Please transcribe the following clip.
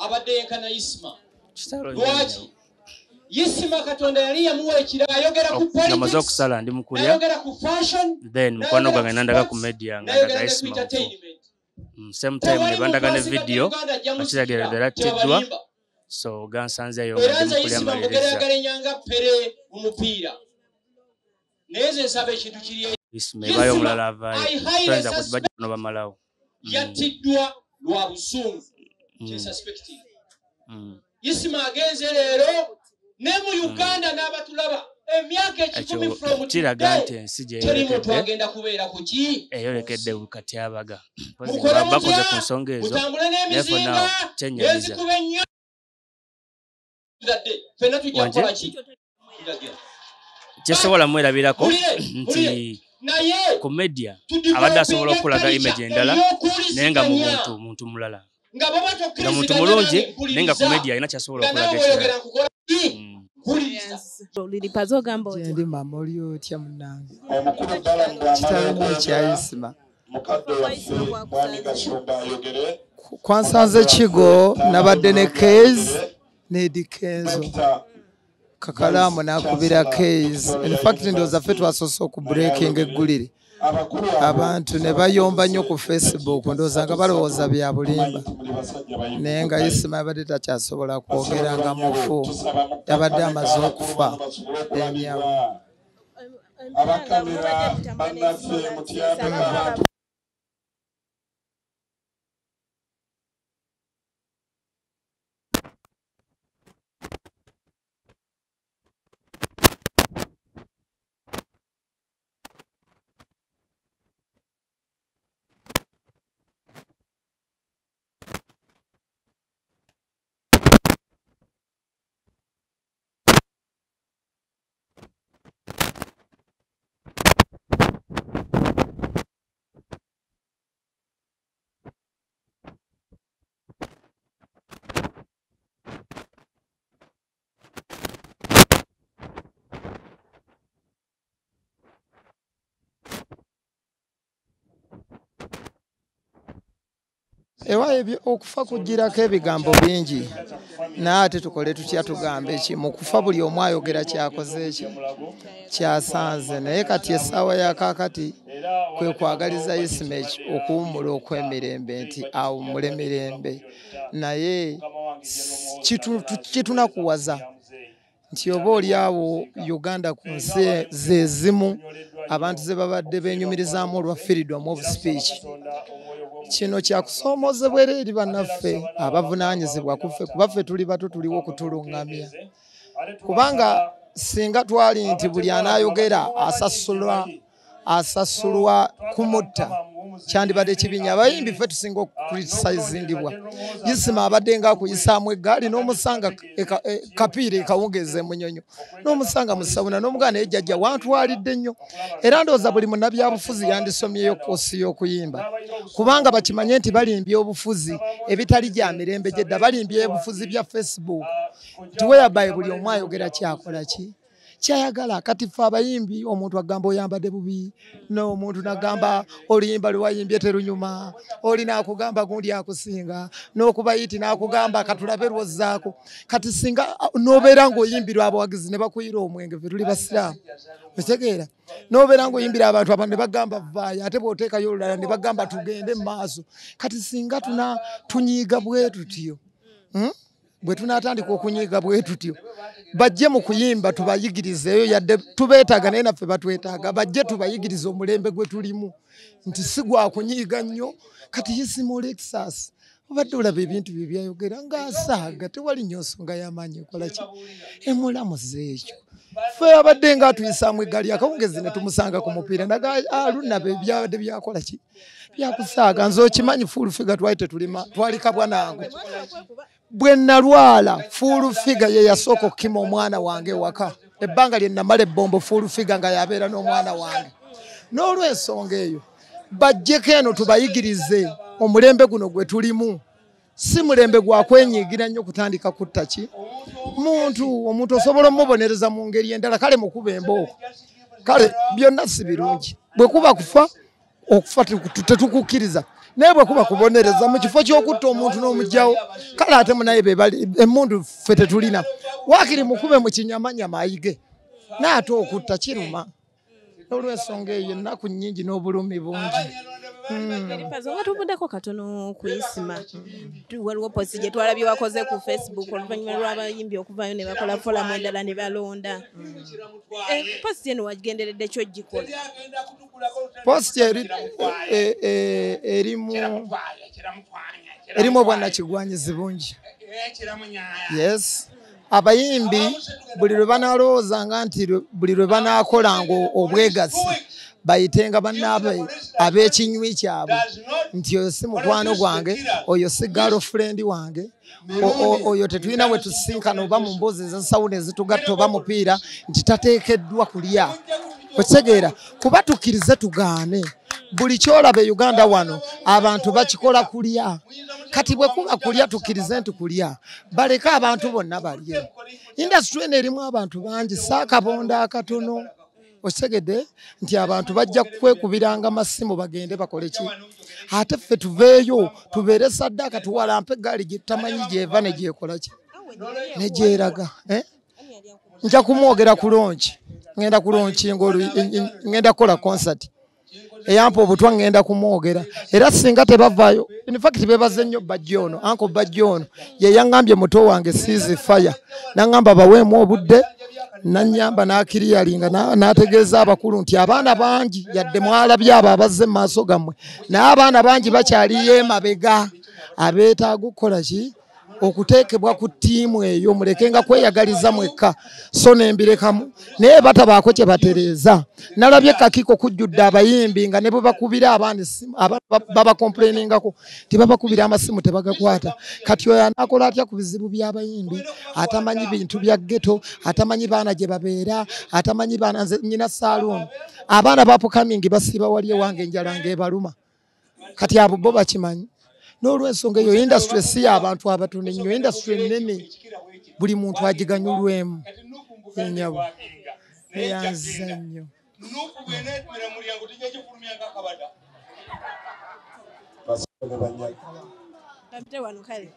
Abadde yenkana Isma. Lwaki? Isma Katonda yali yamuwa ekirabo. Ayogera ku politics. Namaze okusala ndi mukulya. Nayogera ku fashion. Then mukwano gwange nandaga ku media nga ndaga Isma. Same time ne bandaga ne video akiragira ddala attiddwa. So gansanzeeyo nga ndi mukulya maliriza. Isma ebayo omulala avaayo. Toyinza kutibajja no bamalawo. Yattiddwa lwa busungu. Kye suspecting. Isma agenze leero ne mu Uganda n'abatulaba emyaka 10 from kiraga nti ensi gye agenda kubeera ku ki eyolekedde bukatyabaga. Bakoze ku nsonga ezo n'emizinga kyennyamiza. Kyesobola mwerabirako nti ku media abadde asobola okulaga image endala naye nga mu muntu mulala. Nga muntu mulungi naye nga ku media alina kyasobola okulaga ekirala. Ndi mama oli otya munnange? Kitalo nnyo ekya Isma. Kwansanze Kigo nabadde ne Kez ne Eddy Kenzo. Kakalaamu n'akubira Kez. In fact ndowooza ffe twasoose okubreakinga eggulire. Abantu ne bayomba nnyo ku Facebook ndowooza nga balowooza bya bulimba. Naye nga Isma yabadde takyasobola kwogera nga mufu. Yabadde amaze okufa. Emyavu. Ewa okufa kugirako ebigambo bingi naye ate tukole tutya tugambe ki mu kufa buli omu ayogera kyakoze ki kyasanze naye kati essaawa ya kaakati kwe kwagaliza Isma okuwummula okw'emirembe nti awummule mirembe naye kitunakuwaza nti oba oli awo Uganda ku nsi ze zimu abantu ze babadde beenyumirizaamu olwa freedom of speech. Kino kyakusoomozebwa era eri bannaffe abavunaanyizibwa ku ffe kuba ffe tuli bato tuliwo okutulungamya kubanga singa twali nti buli anaayogera asasulwa kumutta kyandibadde kibinya. Abayimbi ffe tusinga okucriticizingibwa. Isma abadde nga akuyisaamu eggaali n'omusanga kapiira ekawungeeze Munyonyo n'omusanga mu sawuna n'omugana naye jjajja wantwalidde nnyo. Era ndowooza buli munnabyabufuzi yandisomyeyo koosi y'okuyimba kubanga bakimanye nti balimbye obufuzi ebitali gya mirembe gyedda, balimbye obufuzi bya Facebook nti whereby buli omu ayogera kyakola ki kyayagala. Kati ffe abayimbi omuntu agamba oyambadde bubi n'omuntu n'agamba oluyimba lwe wayimbye terunyuma, oli n'akugamba gundi akusinga n'okubayiti n'akugamba katulabe lwozzaako. Kati singa n'obeera ng'oyimbirwa abawagizi ne bakuyira omwenge, ffe tuli basiraamu okitegeera, n'obeera ng'oyimbira abantu abantu ne bagamba vaayo ate bw'oteekayo olulala ne bagamba tugende mu maaso. Kati singa tunyiiga bwe tutyo bwe tunaatandika okunyiiga bwe tutyo bajje mu kuyimba tubayigirizeeyo yadde tubeetaaga naye naffe batwetaaga, bajje tubayigirize omulembe gwe tulimu nti si gwa kunyiiga nnyo. Kati Isma Lexus obadde olaba ebintu bye byayogera ng'asaaga tewali nnyo nsonga y'amaanyi ekola ki emulamuza ekyo. Ffe abadde ng'atuyisaamu eggaali akawungezi ne tumusanga ku mupiira naga alunabe byabadde byakola ki byakusaaga. Nze okimanyi Full Figure twali tetulima twali kabwa nango. Bwe nalwala Full Figure ye yasooka okukima omwana wange ewaka. Ebbanga lye namala ebbombo Full Figure nga yabeera n'omwana wange. N'olw'ensonga eyo bajjeko eno tubayigirize omulembe guno gwe tulimu. Si mulembe gwa kwenyigira nnyo kutandika kutta ki muntu. Omuntu osobola omubonereza mu ngeri endala, kale mukuba embooko, kale byonna si birungi. Bwe kuba kufa Okufa tetukukkiriza. Naye bwe kuba kubonereza mu kifo ky'okutta omuntu n'omugyawo, kale ate munaye be bali emmundu ffe tetulina. Waakiri mukube mu kinyamanyama ayige. Naye ate okutta kiruma. Olw'ensonga eyo ennaku nnyingi n'obulumi bungi. Pazo nga tuvuddeko katono ku Isima, waliwo posti gye twalabye wakoze ku Facebook oluvannyuma lw'abayimbi okuvaayo ne bakola folamu endala ne balonda. Posti eno wagenderedde ki ogikola? Posti erimu obwannakigwanyizi bungi. Yes. Abayimbi buli lwe banalowoozanga nti buli lwe banaakolanga obwegassi bayitenga bannaabwe ab'ekinywi kyabwe nti oyo si mukwano gwange, oyo si girlfriend wange, oyo tetulina we tusisinkana oba mu mboozi ez'ensawulo ezitugatta oba mupiira nti tateekeddwa kulya. Okitegeera? Kuba tukkirize tugaane. Buli kyolaba e Uganda wano abantu bakikola kulya. Kati bwe kuba kulya tukkirize nti kulya, baleke abantu bonna balye. Industry eno erimu abantu bangi, saakabonda akatono. Okitegedde nti abantu bajja kwekubiranga masimu bagende bakole ki? Ate ffe tuveeyo tubeere saddaaka tuwalampe eggaali gye tutamanyi gy'eva ne gyekola ki? Ne gyeraga. Nja kumwogera ku lonki. Ngenda ku lonki ngenda kukola concert. Eyampa obutwa ngenda kumwogera. Era singa tebavaayo, in fact beebaze nnyo Bajjo ono, Uncle Bajjo ono ye yaŋŋambye muto wange cease fire. N'aŋŋamba baweemu obudde, n'annyamba n'akiriyalinga n'ategeeza abakulu nti abaana bangi yadde mwalabye abo abazze mu maaso gammwe, naye abaana bangi bakyaliyo emabega abeetaaga okukola ki? Okuteekebwa ku ttiimu eyo, mulekenga kweyagaliza mwekka. So nembirekamu naye batabaako kye batereeza. Nalabye kakiiko kujjudde abayimbi nga ne bwe bakubira abaana essimu, babakomplainingako tibabakubira amasimu tebagakwata. Kati oyo anaakola atya ku bizibu by'abayimbi? Atamanyi bintu bya ghetto, atamanyi baana gye babeera, atamanyi baana. Nze nnyina saaluuni, abaana ba upcoming basiiba wali ewange enjala ng'ebaluma. Kati abo bo bakimanyi. N'olw'ensonga eyo industry si y'abantu abatono ennyo, industry ennene, buli muntu agiganyulwemu. Ennyabo eyanziza nnyo. Wano kale.